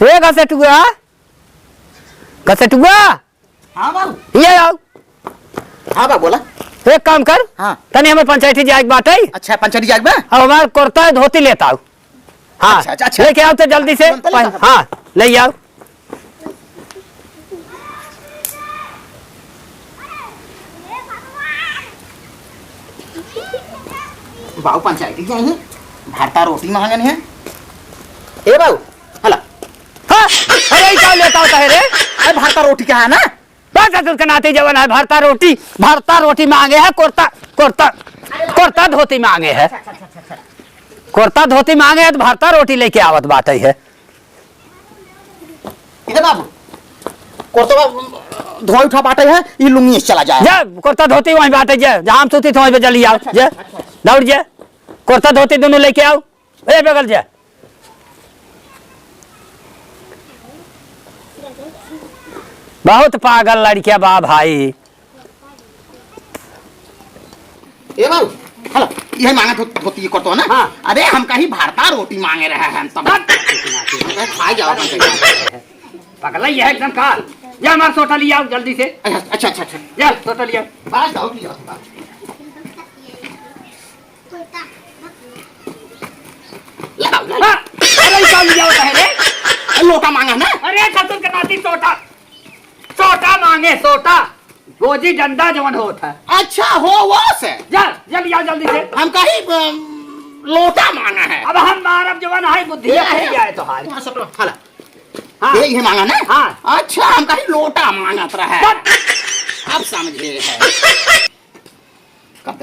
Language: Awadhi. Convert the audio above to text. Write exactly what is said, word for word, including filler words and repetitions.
ए घसेटुआ, घसेटुआ, हाँ बाबू। ये आओ। हाँ बाबू, बोला। एक काम कर, हाँ। तनी हमें पंचायती जाए के बाटे। अच्छा, पंचायती जाए के बा? अब हमार कुर्ता धोती लेता आओ। हाँ, अच्छा, अच्छा, अच्छा। लेके आओ तो जल्दी से। तुरंत लेता आओ। हाँ, ले आओ। बाबू पंचायती जाए हैं, भरता रोटी मांगन है। ए बाबू, हला। हाँ, अरे, ई का लेता होता है रे? अरे, भरता रोटी का है ना? बस, तुमके नाती जवन है, भरता रोटी, भरता रोटी मांगे है, कुर्ता, कुर्ता, कुर्ता धोती मांगे है। कुर्ता धोती मांगे है, तो भरता रोटी लेके आवत बाटे है। इधर बाबू, कुर्ता धोई उठा बाटे है, ई लुंगी से चला जाए। जा, कुर्ता धोती वहीं बाटे, जा, जहाँ हम सूती थे, वहीं पे चली आओ, अच्छा, जा, अच्छा, अच्छा। दौड़ जा, कुर्ता धोती दोनों लेके आओ। ए, बगल जा। बहुत पागल लड़किया बा भाई। ए बाबू, हेलो, ये मांगा धो-, धोती ये कुर्ता ना? हाँ। अरे, हम कहीं भरता रोटी मांगे रहे हैं हम तब। हट! हम कहीं खा जाओ, हम कहीं। पगला ये है एकदम काल। ये हमारा सोटा लिया आओ जल्दी से। अच्छा, अच्छा, अच्छा, अच्छा। ये सोटा लिया। बस, जाओ, लिया, बस। लाओ, लाओ। हाँ, अरे, ई का लिया होता है रे? लोटा मांगा ना? अरे, ससुर के नाती सोटा, सोटा मांगे, सोटा। गोजी डंडा जवन होत है। अच्छा, हो, वो से। जा, जा लिया जल्दी से। हम कहीं, अम, लोटा मांगा है। अब हम मारब जवन है, बुद्धि ये है, है। ये है तोहार। हाँ, सटो, हला। हाँ। ये, ये मांगा ना? हाँ। अच्छा, हम कहीं लोटा मांगत रहे। बस। अब समझे है। कर दे।